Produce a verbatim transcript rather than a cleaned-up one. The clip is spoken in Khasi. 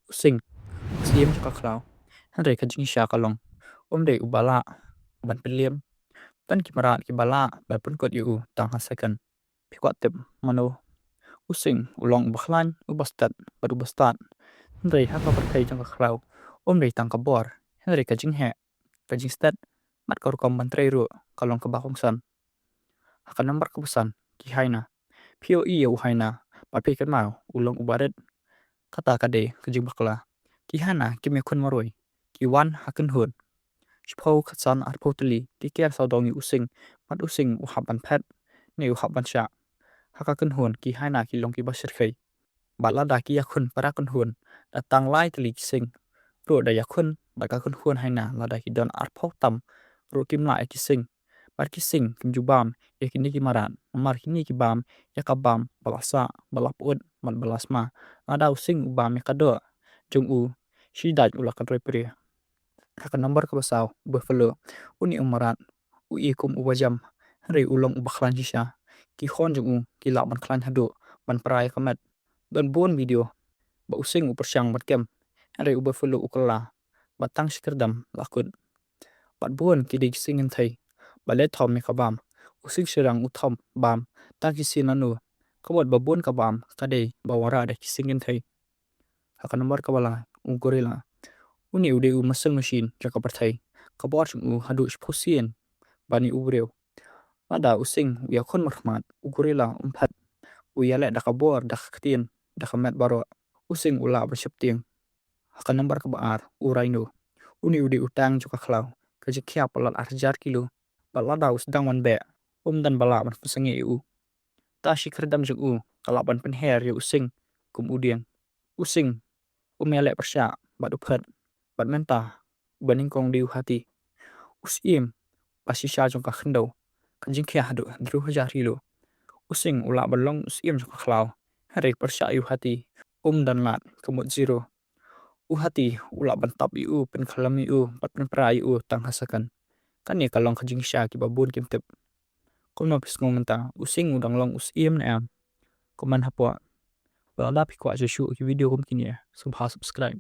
U Sing, u syiem jong ka khlaw. Hynrei ka jingshisha ka long, um dei uba lah ban pynliem. Don ki mrad kiba lah ban pynkut ïa u tang ha second. Phi kwah tip mano? U Sing u long uba khlaiñ, uba stet bad uba stad. Hynrei ha ka pyrthei jong ka khlaw, um dei tang ka bor, hynrei ka jingheh, ka jingstet bad ka rukom ban trei ruh ka long kaba kongsan. Ha ka number kaba san, ki hyena. Phi ïohi ïa u hyena bad phi kynmaw u long uba rit. Kata ka dei ka jingbakla. Ki hyena kim ïakhun marwei, ki wan ha kynhun. Shiphew, khatsan, arphew tylli ki ker sawdong ïa u Sing, bad u Sing u hap ban phet ne u hap ban shah. Ha ka kynhun ki hyena ki long kiba shyrkhei. Bad lada ki ïakhun para kynhun, da tang lai tylli ki Sing ruh da ïakhun bad ka kynhun hyena, lada ki don arphew tam ruh kim lah ïa ki Sing. Bad ki Sing kim ju bam ïa kine ki mrad, namar kine ki bam ïa ka bam ba la sah, ba la pyut bad ba la sma. Lada u Sing u bam ïa ka doh jong u, shi dait u la kynroi prie. Ha ka number kaba saw, u buffalo. Une u mrad u i kum uba jam, hynrei u long uba khlaiñ shisha. Ki khon jong u ki lah ban khlaiñ haduh ban pra ïa ka met. Don bun video ba u Sing u pyrshang ban kem, hynrei u buffalo u kylla bad tang shi kyrdam la kut. Bad bun ki dei ki Sing kynthei ba leit thom ïa ka bam. U Sing shynrang u thom bam tang ki sien lano, ka mut ba bun ka bam ka dei ba wanrah da ki Sing kynthei. Ha ka number kaba lai, u gorilla. Une u dei u muscle machine jong ka pyrthei. Ka bor jong u haduh shiphew sien ban ïa u briew. Lada u Sing u ïakhun markhmat, u gorilla um phet. U ïaleh da ka bor, da ka ktien, da ka met baroh. U Sing u lah ban sheptieng. Ha ka number kaba ar, u rhino. Une u dei u tank jong ka khlaw. Ka jingkhiah palat ar hajar kilo. Bad lada u sdang ban beh, um don ba lah ban pynsangeh ïa u. Tang shi kyrdam jong u ka lah ban pynher ïa u Sing kum u dieng. U Sing um ïaleh pyrshah bad u phet. Bad mynta uba nyngkong dei u hati, u syiem ba shisha jong ka khyndew. Ka jingkhiah haduh hynriew hajar kilo. U Sing u lah ban long u syiem jong ka khlaw, hynrei pyrshah ïa u hati, um don lad, ka mut zero. U hati u lah ban tap ïa u, pynkhlem ïa u bad pynpra ïa u tang ha second. Kane ka long ka jingshisha kiba bun kim tip. Kumno phi sngew mynta, u Sing u dang long u syiem ne em? Comment hapoh. Bad lada phi kwah shuh shuh ki video kum kine, sngewbha subscribe.